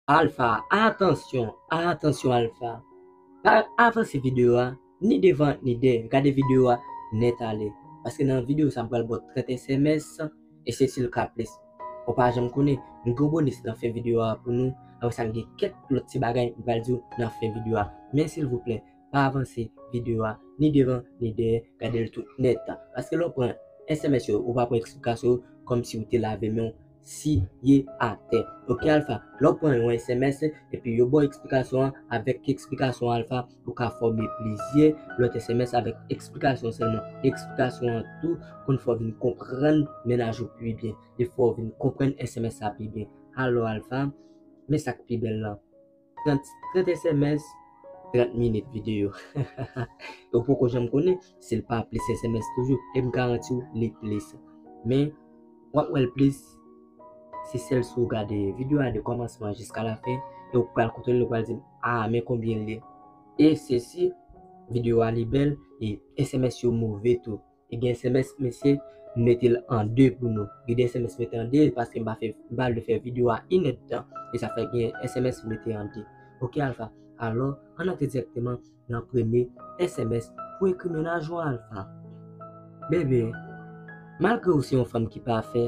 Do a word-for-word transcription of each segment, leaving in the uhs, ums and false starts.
Alpha, atansyon, atansyon Alpha. Pa avanse videyo a, ni devan ni dèyè. Gade videyo a nèt ale. Paske nan videyo sa m pral ba w trant S M S e se si l ka plis. Ou pa janm konnen, m gen yon bonis nan fen videyo a pou nou. Apre sa, m gen kèk lòt ti bagay m pral di w nan fen videyo a. Men silvouplè, pa avanse videyo a, ni devan ni dèyè, gade l tout nèt. Paske lè w pran S M S yo, ou pa pran eksplikasyon yo, kòmsi w te lave men w siye atè. Oke Alpha, lè w pran yon S M S epi yo ba w eksplikasyon an, avèk eksplikasyon Alpha, ou ka fòme plizyè lòt S M S avèk eksplikasyon sèlman. Eksplikasyon an tou konn fè w vin konprann mennaj ou pi byen. Li fè w vin konprann S M S la pi byen. Alò Alpha, men sa k pi bèl lan. trant, trant S M S, trant minit videyo. E w poko janm konnen si l pa plis S M S toujou. E m garanti w, li plis. Men, w ap wè l plis, se sèl si w gade videyo a de kòmansman jiska lafen, e w pral kontwole l, ou pral di m, "A, men konbyen l ye." E se si videyo a li bèl, e S M S yo move tou. E gen S M S, mesye, m mete l an de pou nou. Gen de S M S mete an de, paske m pa fè, m pa vle fè videyo a inèdtan. E sa fè gen S M S mete an de. Oke, Alpha. Alò, ann antre dirèkteman nan premye S M S pou ekri mennaj ou an, Alpha. Bebe, malgre w se yon fanm ki pafè,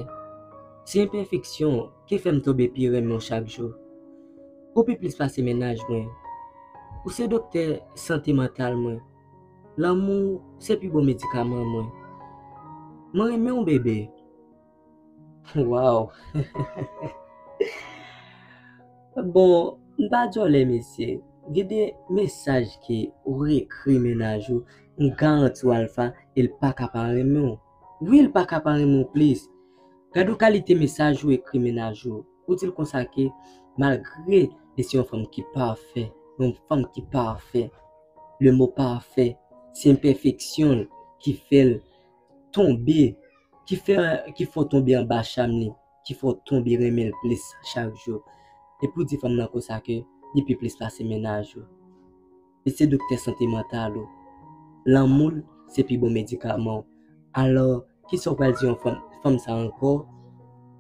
se enpèfeksyon ki fè m tonbe pi renmen w chak jou. Ou pi plis pase mennaj mwen. Ou se doktè sante mantal mwen. Lanmou se pi bon medikaman mwen. Mwen renmen w, bebe. Waw. Bon, m pa djòlè, mesye. Gen de mesaj ke ou ekri mennaj ou, m garanti w, Alpha, e l pa ka pa renmen w. Wi, l pa ka pa renmen w plis. Gade yon kalite mesaj ou ekri mennaj ou. Ou di l konsa ke malgre li se yon fanm ki pafè, yon fanm ki pafè, le mo pafè, se enpèfeksyon l ki fè l tonbe, ki fè, ki fè w tonbe anba cham li, ki fè w tonbe renmen l plis chak jou. Epi w di fanm nan konsa ke li pi plis pase mennaj ou. Li se doktè sante mantal ou. Lanmou l se pi bon medikaman w. Alò, kisa w pral di yon fanm, fanm sa ankò,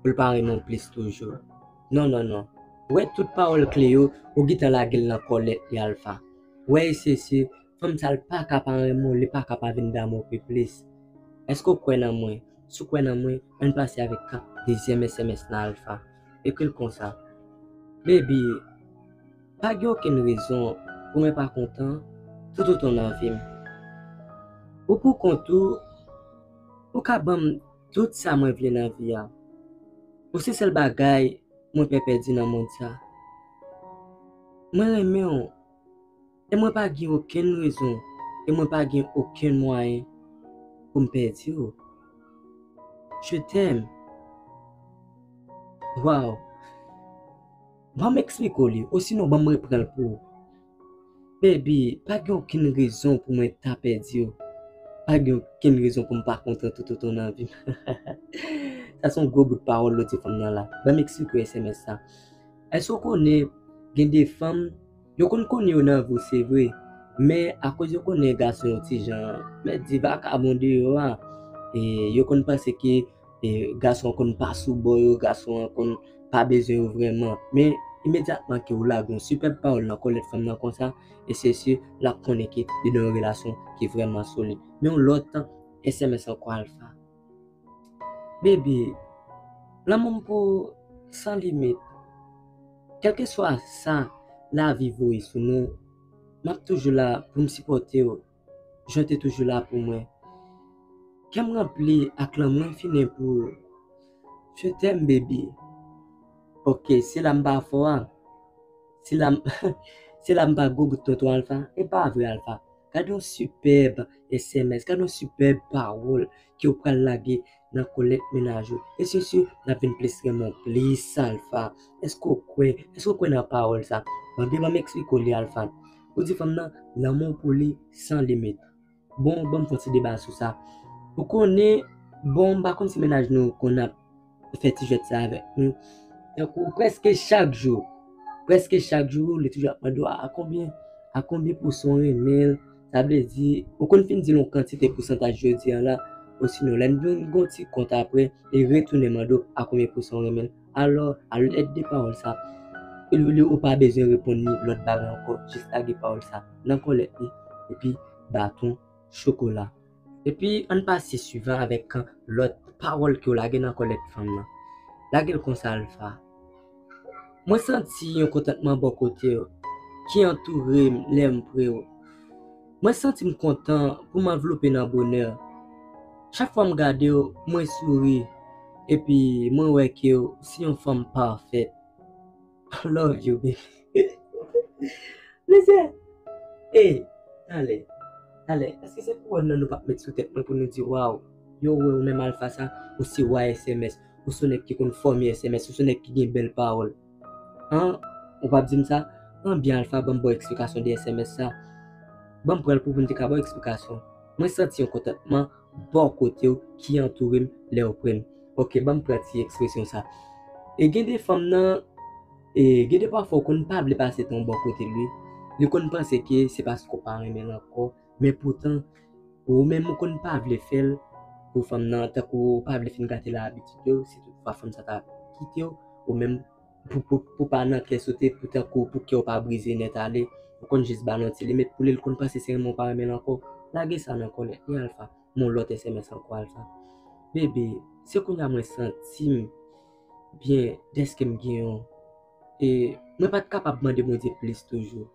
pou l pa renmen w plis toujou? Non, non, non. Ou wè tout pawòl kle yo, ou gentan lage l nan kòlèt li, Alpha. Ou wè, e se si, fanm sa, l pa ka pa renmen w, li pa ka pa vin damou pi plis. Èske w kwè nan mwen? Si w kwè nan mwen, ann pase avèk dezyèm S M S nan, Alpha. Ekri l konsa. Baby, pa gen okenn rezon pou mwen pa kontan toutotan nan vi m. Ou pou kont ou, ou ka ban m tout sa mwen vle nan vi a. Ou se sèl bagay mwen pè pèdi nan mond sa. Mwen renmen w, e mwen pa gen okenn rezon, e mwen pa gen okenn mwayen pou m pèdi w. Je t'aime. Waw. Ban m eksplike w li, osinon ban m repran l pou ou. Baby, pa gen okenn rezon pou mwen ta pèdi w. Pa gen okenn rezon pou m pa kontan toutotan nan vi m. Sa se yon gwo bout pawòl ou di fanm nan la. Ban m eksplike w S M S sa. Èske w konnen gen de fanm, yo konn konnen yo nan vi w, se vre, men akoz yo konnen gason yon ti jan, mèt di vakabon deyò a, e yo konn panse ke e gason an konn pa sou bò yo, gason an konn pa bezwen yo vrèman. Men, imedyatman ke ou lage yon sipèb pawòl nan kòlèt fanm nan konsa, e se si l ap konnen ke li nan yon relasyon ki vrèman solid. Men yon lòt S M S ankò, Alpha. Baby, lanmou m pou ou san limit. Kèlkeswa sa lavi voye sou nou, m ap toujou la pou m sipòte w. Jan w te toujou la pou mwen. Kè m ranpli ak lanmou enfini pou ou. Je t'aime, baby. Ok, se la m pa fò a. Se la m, se la m pa gwo bout tonton Alpha. E pa vre, Alpha. Gade yon sipèb S M S, gade yon sipèb pawòl ke w pral lage nan kòlèt mennaj ou. E se si, l ap vin plis renmen w plis, Alpha. Èske w kwè, èske w kwè nan pawòl sa? Mande ban m eksplike w li, Alpha. Ou di fanm nan, lanmou w pou li san limit. Bon, ban m fè yon ti deba sou sa. Ou konnen, bon, m pa konn si mennaj nou konn ap fè ti jwèt sa avèk nou. Tankou prèske chak jou, prèske chak jou, li toujou ap mande w, a konbyen, a konbyen pousan w renmen l? Sa vle di, ou konn fin di l yon kantite pousantaj jodi a la, osinon, lè n vin gen yon ti kont apre, li retounen mande w a konbyen pousan w renmen l. Alò, a lèt de pawòl sa, li, li, ou pa bezwen reponn li lòt bagay ankò, jis lage pawòl sa nan kòlèt li, epi baton chokola. Epi, ann pase swivan avèk lòt pawòl ke w lage nan kòlèt fanm nan. Lage l konsa, Alpha. Mwen santi yon kontantman bò kote w, ki antoure m lè m pre w. Mwen santi m kontan pou m anvlope nan bonè. Chak fwa m gade w, mwen souri, epi mwen wè ke w se yon fanm pafèt. Love you, baby. Mesye, ey, talè, talè, èske se kouwòn nan nou p ap met sou tèt mwen pou nou di, waw, yo wè ou menm Alpha sa, ou se wa S M S, ou se nèg ki konn fòme S M S, ou se nèg ki gen bèl pawòl. An, ou p ap di m sa? An byen Alpha, ban m ba w eksplikasyon de S M S sa. Ban m pran l pou, pou m te ka ba w eksplikasyon. Mwen santi yon kontantman bò kote w ki antoure m lè w pre m. Ok, ban m pran ti ekspresyon sa. E gen de fanm nan, e gen de pafwa w konn pa vle pase tan w bò kote l wi. Li konn panse ke se paske w pa renmen l ankò, men poutan, ou menm ou konn pa vle fè l pou fanm nan, tankou ou pa vle fin gate l a abitid yo, si toutfwa fanm sa ta kite w, ou menm pou, pou, pou pa nan kè sote, pou tankou, pou kè w pa brize nèt ale, ou konn jis ba l yon ti limit pou li, l konn panse se renmen w pa renmen l ankò. Lage sa nan kòlèt li, Alpha. Yon lòt S M S ankò, Alpha. Bebe, se kounye a mwen santi m byen dèske m gen yon. E mwen pa t kapab mande Bondye plis toujou.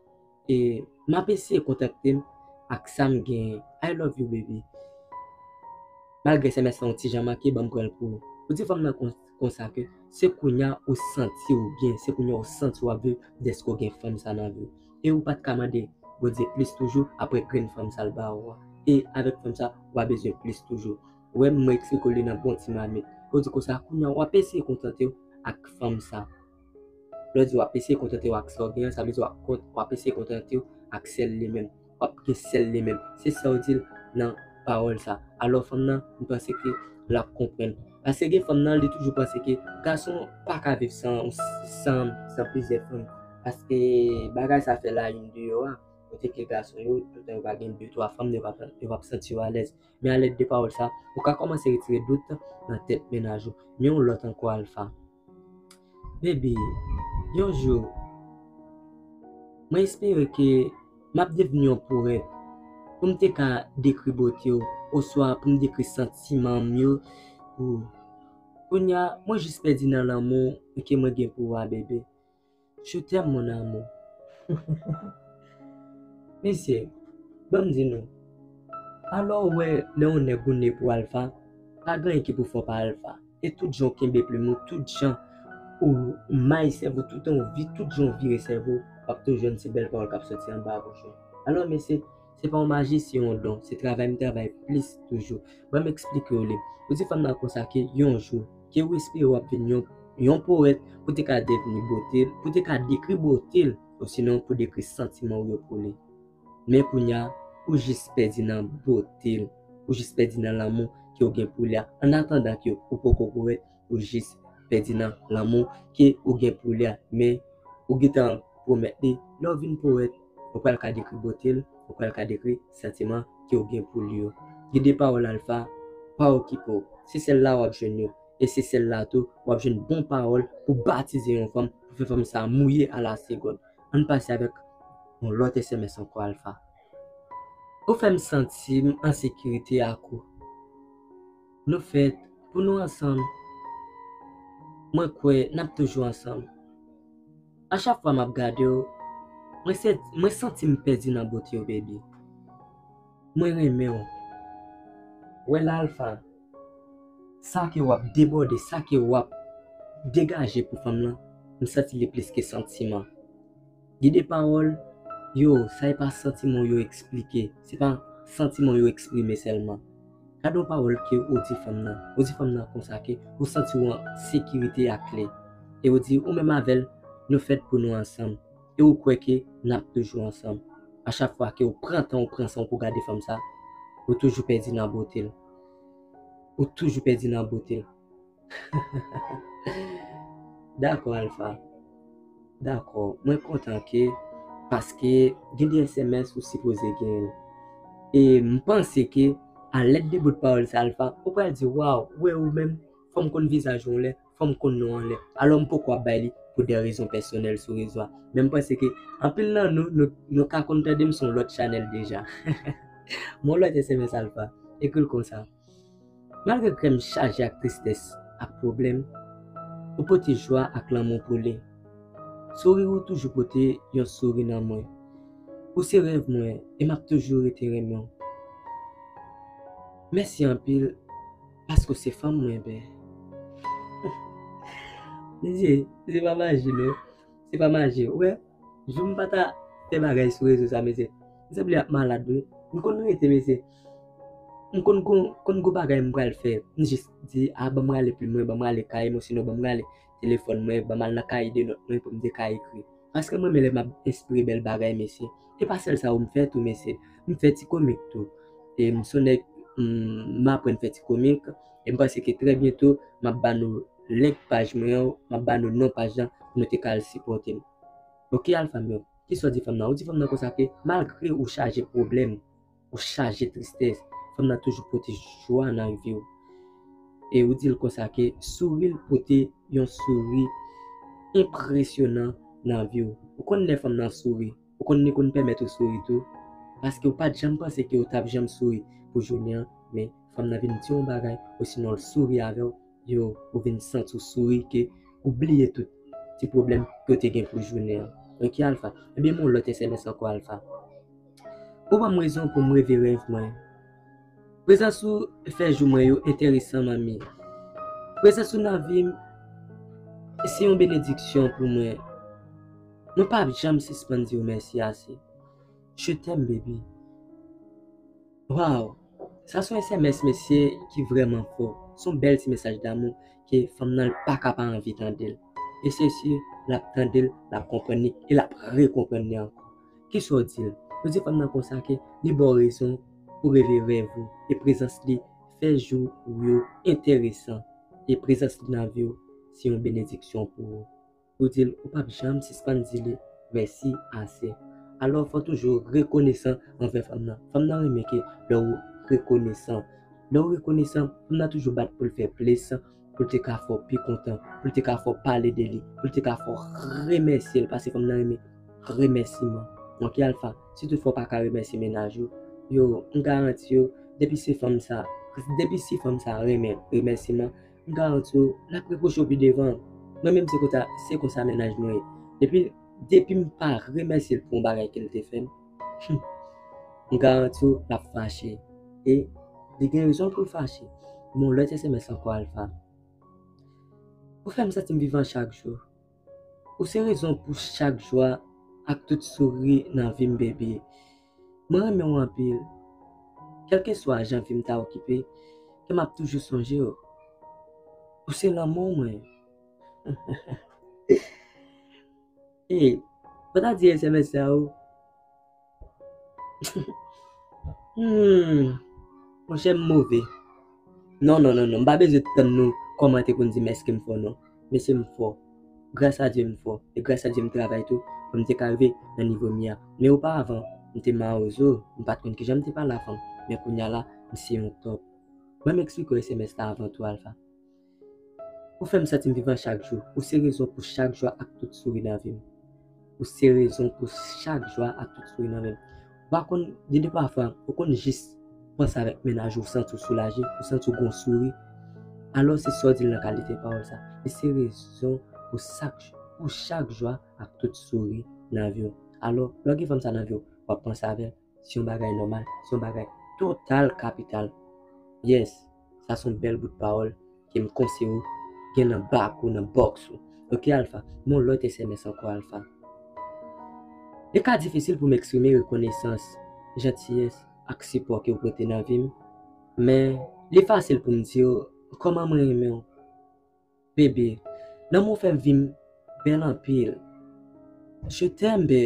E m ap eseye kontakte m ak sa m genyen. I love you, baby. Malgre S M S la yon ti jan manke, ban m pran l pou ou. Ou di fanm nan kon, konsa ke se kounye a ou santi w byen, se kounye a ou santi w ap viv dèske w gen fanm sa nan vi w. E ou pa t ka mande Bondye plis toujou apre grenn fanm sa l ba ou a. E avèk fanm sa, w a bezwen plis toujou. Ou wè, mwen eksplike w li nan bon ti mamit. Ou di konsa, kounye a w ap eseye kontante w ak fanm sa. Lè w di w ap eseye kontante w ak sa w gen an, sa vle di w ap kont, w ap eseye kontante w ak sèl li menm. W ap gen sèl li menm. Se sa w di l nan pawòl sa. Alò, fanm nan, m panse ke l ap konprann. Paske gen fanm nan, li toujou panse ke gason pa ka viv san, san, san plizyè fanm. Paske bagay sa fè la youn deyò a. Kote ke gason yo, toutan yo pa gen de, twa fanm, yo p ap, yo p ap santi yo alèz. Men alèd de pawòl sa, ou ka kòmanse retire dout nan tèt mennaj ou. Men yon lòt ankò, Alpha. Baby, yon jou, mwen espere ke m ap devni yon powèt pou m te ka dekri bote w, oswa pou m dekri santiman m yo pou ou. Kounye a, mwen jis pèdi nan lanmou ke mwen gen pou ou a, bebe. Je t'aime, mon amour. Mesye, ban m di nou, alò ou wè lè yon nèg ou ne pou Alpha, pa gen anyen ki pou fè w pa Alpha. E tout jan w kenbe plim ou, tout jan ou may sèvo, toutan ou vi, tout jan ou vire sèvo, w ap toujou jwenn se bèl pawòl k ap soti anba bouch ou. Alò mesye, se pa yon maji, se yon don. Se travay m travay plis toujou. Ban m eksplike w li. Ou di fanm nan konsa ke yon jou, ke ou espere w ap vin yon, yon powèt pou te ka devni bote l, pou te ka dekri bote l, osinon pou dekri santiman w yo pou li. Men kounye a, ou jis pèdi nan bote l, ou jis pèdi nan lanmou ke w gen pou li a. Annatandan ke ou poko powèt, ou jis pèdi nan lanmou ke ou gen pou li a. Men ou gentan pwomèt li, lè w vin powèt, ou pral ka dekri bote l, ou pral ka dekri santiman ke w gen pou li yo. Gen de pawòl Alpha, pa okipe w. Se sèl la w ap jwenn yo. E se sèl la tou, w ap jwenn bon pawòl pou batize yon fanm, pou fè fanm sa mouye a la segonn. Ann pase avèk yon lòt S M S ankò, Alpha. Ou fè m santi m an sekirite ak ou. Nou fèt pou nou ansanm. Mwen kwè n ap toujou ansanm. A chak fwa m ap gade w, mwen se, mwen santi m pèdi nan bote w, baby. Mwen renmen w. Wè la, Alpha, sa ke w ap debòde, sa ke w ap degaje pou fanm lan, m santi li plis ke santiman. Gen de pawòl, yo, sa e pa santiman w yo eksplike, se pa santiman w yo eksprime sèlman. Gade yon pawòl ke ou di fanm nan. Ou di fanm nan konsa ke ou santi w an sekirite ak li. E ou di ou menm avè l, nou fèt pou nou ansanm. E ou kwè ke n ap toujou ansanm. A chak fwa ke ou pran tan, ou pran san w pou gade fanm sa, ou toujou pèdi nan bote l. Ou toujou pèdi nan bote l. Dakò, Alpha. Dakò. Mwen kontan ke, paske gen de S M S ou sipoze genyen l. E m panse ke, alèd de bout pawòl sa, Alpha, ou pral di, waw, wè ou menm, fò m konn vizaj ou yon lè, fò m konn non anlè. Alò m poko ap bay li pou de rezon pèsonèl sou rezo a. Men m panse ke anpil nan nou, nou, nou ka konn tande m sou yon lòt chanèl deja. Mon lòt S M S Alpha, ekri l konsa. Malgre kè m chaje ak tristès, ak pwoblèm, ou pote jwa ak lanmou pou li. Souri ou toujou pote yon souri nan mwen. Ou se rèv mwen e m ap toujou rete renmen w. Mèsi anpil paske w se fanm mwen, bè. Mesye, se pa maji non. Se pa maji. Ou wè, jou m pa ta fè bagay sou rezo sa, mesye. M sanble ap malad wi. M konn rete, mesye. M konn gon, konn gon bagay m pral fè. M jis di, a, ban m rale plim mwen, ban m rale kay mwen, sinon ban m rale telefòn mwen, ban m al nan kay de nòt mwen pou m te ka ekri. Paske mwen menm lè m ap enspire bèl bagay, mesye. E pa sèl sa yo m fè tou, mesye. M fè ti komik tou. E m se yon nèg, m, m aprann fè ti komik. E m panse ke trè byento, m ap ba nou link paj mwen an, m ap ba nou non paj lan pou nou te ka al sipòte m. Ok, Alpha, men, kisa w di fanm nan? Ou di fanm nan konsa ke malgre ou chaje pwoblèm, ou chaje tristès, fanm nan toujou pote jwa nan vi w. E ou di l konsa ke souri l pote yon souri enpresyonan nan vi w. Ou konn lè fanm nan souri, ou konn li konn pèmèt ou souri tou. Paske ou pa t janm panse ke ou t ap janm souri pou jounen an, men fanm nan vin di w yon bagay, osinon l souri avè w, yo, ou vin santi w souri ke ou bliye tout ti pwoblèm ke w te gen pou jounen an. Ok, Alpha? Ebyen, m yon lòt S M S ankò, Alpha. Ou ban m rezon pou m reve rèv mwen. Prezans ou fè jou mwen yo enteresan, manmi. Prezans ou nan vi m, se yon benediksyon pou mwen. Mwen p ap janm sispann di w mèsi ase. Je t'aime, baby. Waw! Sa se yon S M S, mesye, ki vrèman fò. Se yon bèl ti mesaj damou ke fanm nan pa ka pa anvi tande l. E se si l ap tande l, l ap konprann li, e l ap rekonprann li ankò. Kisa w di l? Ou di fanm nan konsa ke li ba w rezon pou reve rèv ou, e prezans li fè jou ou yo enteresan, e prezans li nan vi w se yon benediksyon pou ou. Ou di l ou p ap janm sispann di li mèsi ase. Alò, fò w toujou rekonesan anvè fanm nan. Fanm nan renmen ke lè w rekonesan. Lè w rekonesan, fanm nan toujou bat pou l fè plis, pou l te ka fè w pi kontan, pou l te ka fè w pale de li, pou l te ka fè w remèsye l, paske fanm nan renmen remèsiman. Ok, Alpha, si toutfwa w pa ka remèsye mennaj ou, yo, m garanti yo, depi se fanm sa, depi si fanm sa renmen remèsiman, m garanti w, l ap repwoche w pi devan. Mwen menm se konsa, se konsa mennaj mwen ye. Depi, depi m pa remèsye l pou yon bagay ke l te fè m, m garanti w, l ap fache. E li gen rezon pou l fache. Bon, lòt S M S ankò, Alpha. Ou fè m santi m vivan chak jou. Ou se rezon pou chak jwa ak tout souri nan vi m, baby. Mwen renmen w anpil. Kèlkeswa jan vi m ta okipe, ke m ap toujou sonje w. Ou se lanmou mwen. Ey, ou pa ta di S M S sa, o. Hmm. Monchè, m move. Non, non, non, non. M pa bezwen tann nou kòmante pou n di m èske m fò, non. Mesye, m fò. Gras a Dye, m fò. E gras a Dye, m travay tou pou m te ka rive nan nivo m ye a. Men oparavan, m te mawozo, m pa t konn kijan m te pale a fanm. Men kounye a la, m se yon top. Ban m eksplike w S M S la avan tou, Alpha. Ou fè m santi m vivan chak jou. Ou se rezon pou chak jwa ak tout souri nan vi m. Ou se rezon pou chak jwa ak tout souri nan vi m. Ou pa konn, gen de pafwa, ou konn jis panse avèk mennaj ou, ou santi w soulaje, ou santi w gon souri. Alò, se sa w di l nan kalite pawòl sa. Li se rezon pou sak, pou chak jwa ak tout souri nan vi w. Alò, lè w gen fanm sa nan vi w, w ap panse avè l. Se yon bagay nòmal, se yon bagay total kapital. Yes, sa se yon bèl bout pawòl ke m konseye w gen nan bak ou, nan bòks ou. Ok, Alpha, m yon lòt S M S ankò, Alpha. Li ka difisil pou m eksprime rekonesans, jantiyès ak sipò ke w pote nan vi m, men li fasil pou m di w kòman mwen renmen w. Bebe, lanmou w fè vi m bèl anpil. Je t'aime, bè.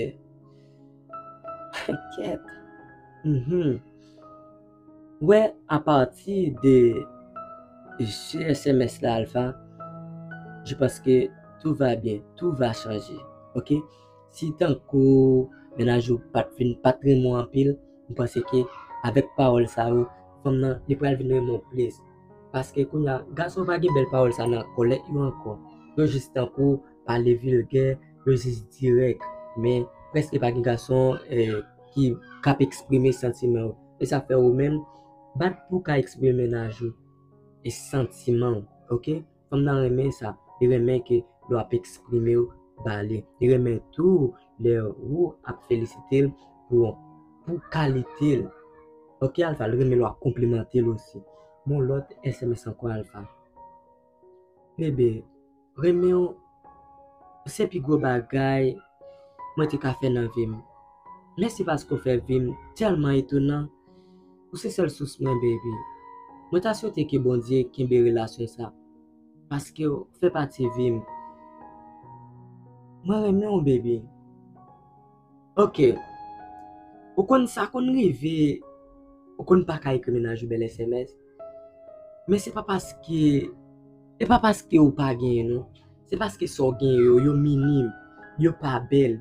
Kèt. Mhm. Wè, apati de S M S la, Alpha, je pense que tout va bien, tout va changer. Ok? Si tankou mennaj ou pa t vin, pa t renmen w anpil, m panse ke avèk pawòl sa yo, fanm nan, li pral vin renmen w plis. Paske kounye a, gason pa gen bèl pawòl sa nan kòlèt yo ankò. Yo jis tankou pale vilgè, yo jis dirèk. Men prèske pa gen gason, eh, ki k ap eksprime santiman yo. E sa fè ou menm, bat pou w ka eksprime mennaj ou e santiman w, oke? Fanm nan renmen sa. Li renmen ke lè w ap eksprime w ba li. Li renmen tou lè ou ap felisite l pou, pou kalite l. Oke, Alpha, li renmen lè w ap konplimante l osi. Bon, lòt S M S ankò, Alpha. Bebe, renmen w se pi gwo bagay mwen te ka fè nan vi m. Mèsi paske w fè vi m tèlman etonan. Ou se sèl sous mwen, baby. Mwen ta swete ke Bondye kenbe relasyon sa, paske w fè pati vi m. Mwen renmen w, baby. Oke. Ou konn sa konn rive, ou konn pa ka ekri mennaj ou bèl S M S. Men se pa paske, e pa paske ou pa genyen, non. Se paske sa w genyen yo, yo minim, yo pa bèl.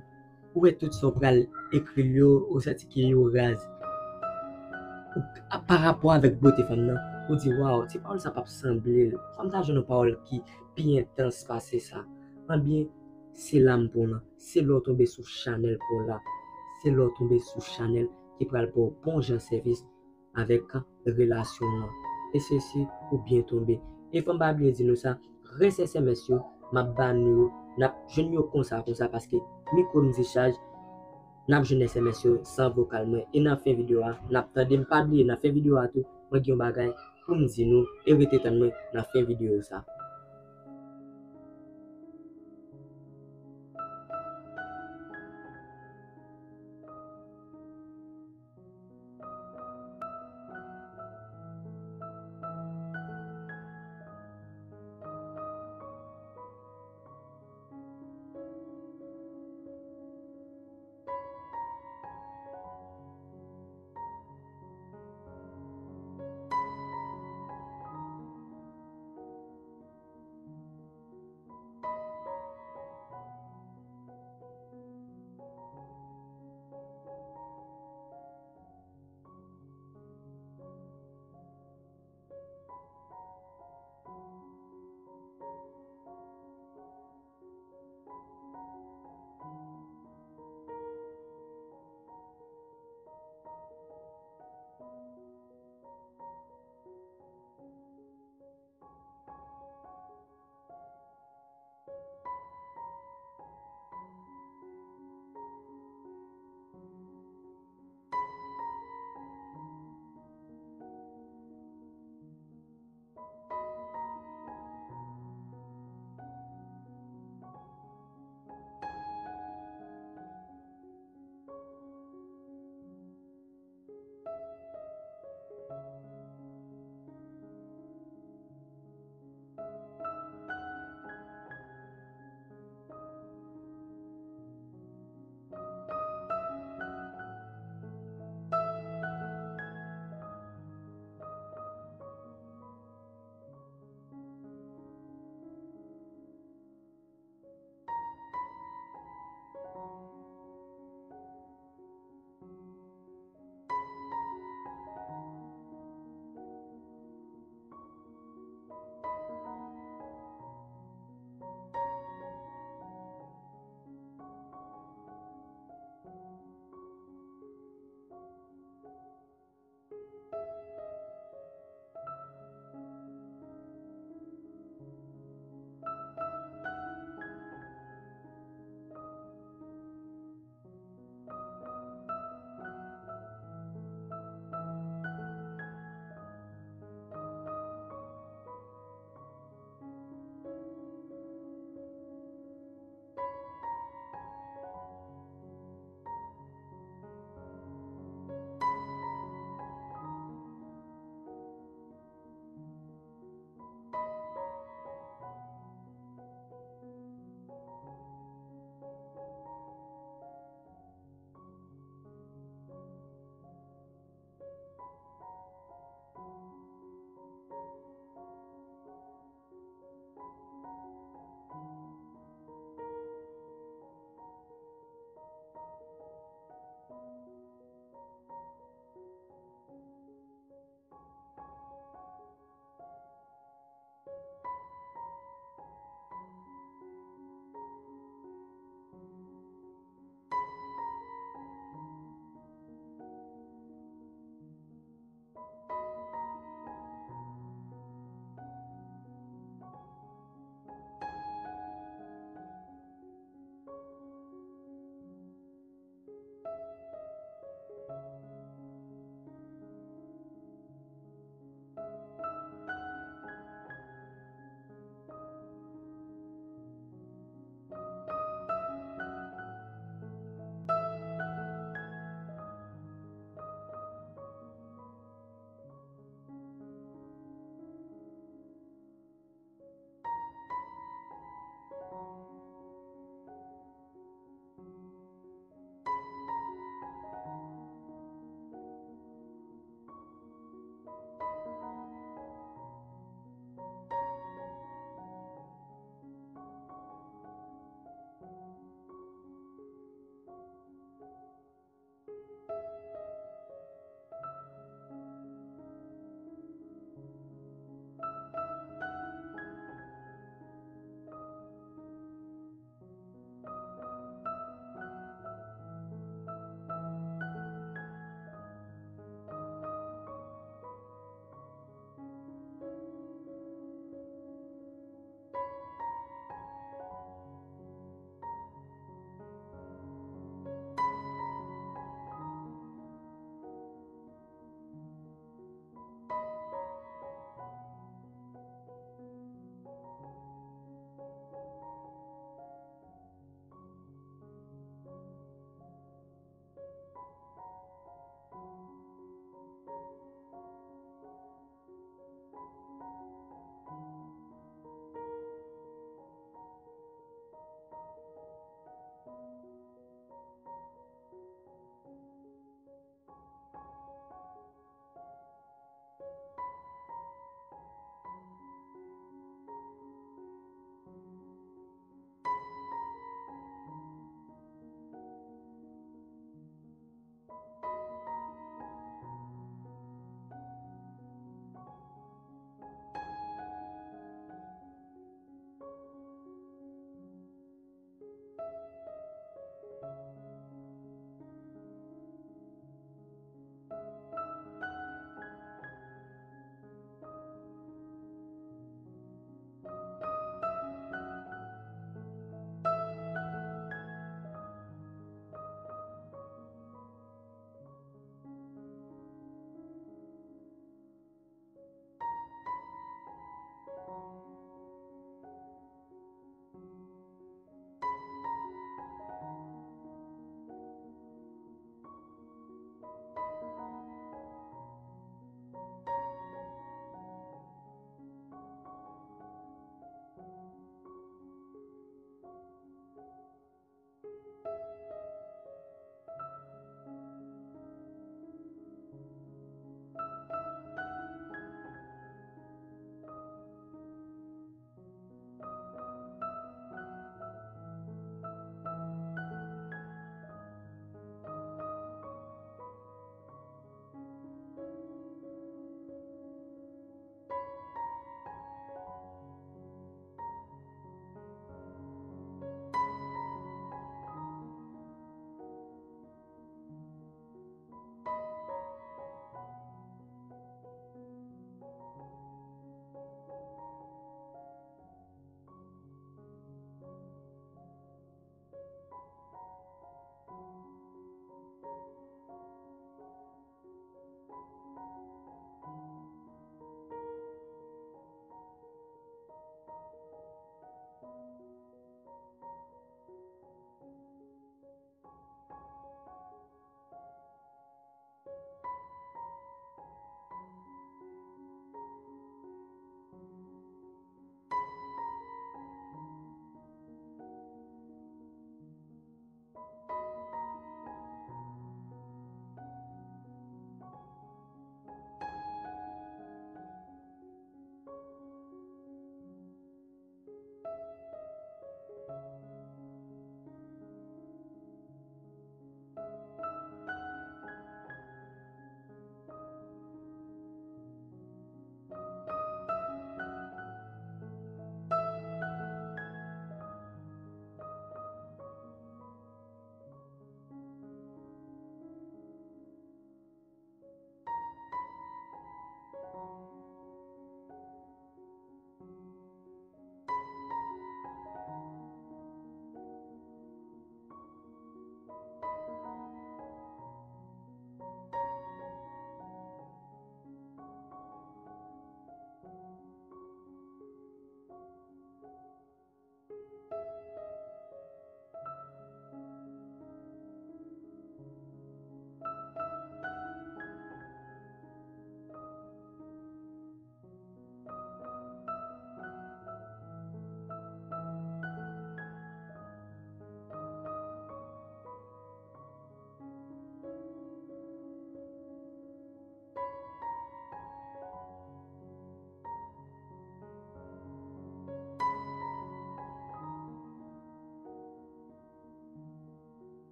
Ou wè tout sa w pral ekri l yo, ou santi ke yo raz. Ou, a, pa rapò avèk bote fanm nan, ou di, "Waw, ti pawòl sa p ap sanble l. Fò m ta jwenn yon pawòl ki pi entans pase sa." Anbyen, se la m pran w la. Se lè w tonbe sou chanèl pa w la. Se lè w tonbe sou chanèl ki pral ba w bon jan sèvis avèk relasyon w lan. E se si ou byen tonbe. E fò m pa bliye di nou sa, rès S M S yo, m ap ba nou yo, n ap jwenn yo konsa, konsa, paske mikwo m dichaj, n ap jwenn S M S yo san vokal mwen. E nan fen videyo a, n ap tande, m pa bliye, nan fen videyo a tou, mwen gen yon bagay pou m di nou, e rete tann mwen nan fen videyo sa.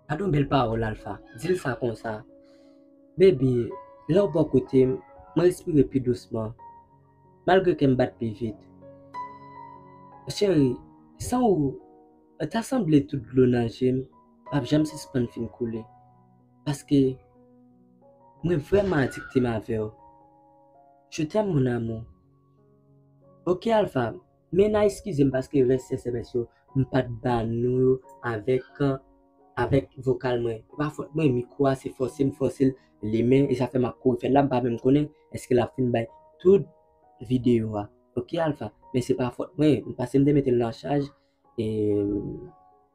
Gade yon bèl pawòl, Alpha. Di l sa konsa. Baby, lè w bò kote m, mwen respire pi dousman. Malgre kè m bat pi vit. Cheri, san ou, ta sanble tout dlo nan je m p ap janm sispann fin koule. Paske mwen vrèman adikte m avè w. Je t'aime, mon amour. Ok, Alpha, men n a eskize m paske rès S M S yo, m pa t ba nou yo avèk, avèk vokal mwen. E pa fòt mwen, mikwo a se fòse m fòse l limen, e sa fè m ap kouri fè l la, m pa menm konnen èske l ap fin bay tout videyo a. Ok, Alpha, men se pa fòt mwen, m pase m te mete l nan chaj, e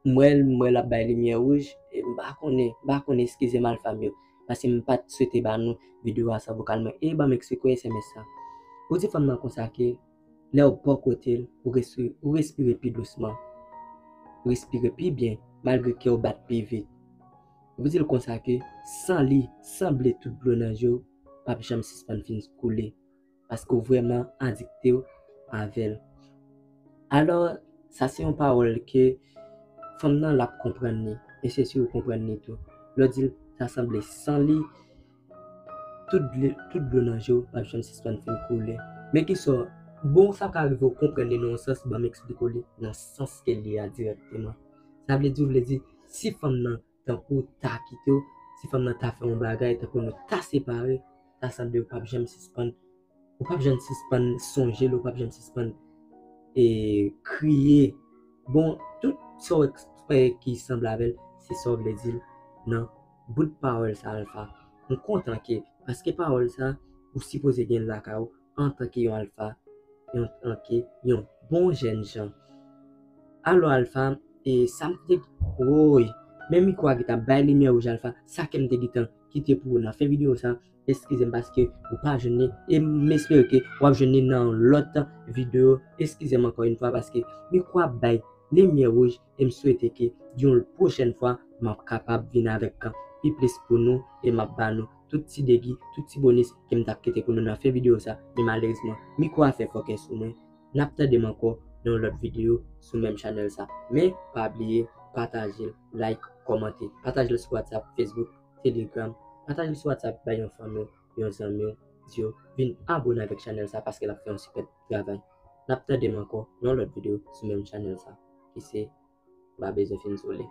m wè l, m wè l ap bay limyè wouj, e m pa konnen, m pa konnen, eskize m, Alpha m yo, paske m pa t swete ba nou videyo a san vokal mwen, e ban m eksplike w S M S sa. Ou di fanm nan konsa ke lè w bò kote l, ou respire, ou respire pi dousman, ou respire pi byen, malgre kè w bat pi vit. Ou di l konsa ke san li, sanble tout dlo nan je w p ap janm sispann fin koule, paske w vrèman adikte w avè l. Alò, sa se yon pawòl ke fanm nan l ap konprann li, e se si ou konprann li tou. Lè w di l sa sanble san li, tout dlo, tout dlo nan je w p ap janm sispann fin koule. Men ki sa, bon, sa ka rive w konprann li nan yon sans, ban m eksplike w li nan sans ke l ye a dirèkteman. Sa vle di, ou vle di, si fanm nan, tankou, ta kite w, si fanm nan ta fè yon bagay, tankou nou ta separe, ta sanble ou p ap janm sispann, ou p ap janm sispann sonje l, ou p ap janm sispann, e, kriye. Bon, tout sa w eksprè ki sanble avè l, se sa w vle di l nan bout pawòl sa, Alpha. M kontan ke, paske pawòl sa, ou sipoze gen l lakay ou antanke yon Alpha, yon, antanke yon bon jènjan. Alò, Alpha, e sa m te, woy, men mikwo a gentan bay limyè wouj, Alpha, sa ke m te gentan kite pou ou nan fen videyo sa, eskize m paske ou pa jwenn li, e m espere ke w ap jwenn li nan yon lòt videyo. Eskize m ankò yon fwa paske mikwo a bay limyè wouj, e m swete ke yon pwochèn fwa, m ap kapab vin avèk pi plis pou nou, e m ap ba nou tout ti degi, tout ti bonis ke m t ap kite pou nou nan fen videyo sa, men malerezman, mikwo a fè fòkè sou mwen. N ap tande m ankò nan yon lòt videyo sou menm chanèl sa. Men, pa bliye, pataje l, like, kòmante. Pataje l sou WhatsApp, Facebook, Telegram. Pataje l sou WhatsApp, bay yon fanmi w, yon zanmi w, di yo vin abone avèk chanèl sa paske l ap fè yon sipèt travay. N ap tande m ankò nan yon lòt videyo sou menm chanèl sa, ki se Pa Bezwen Fin Sou Li.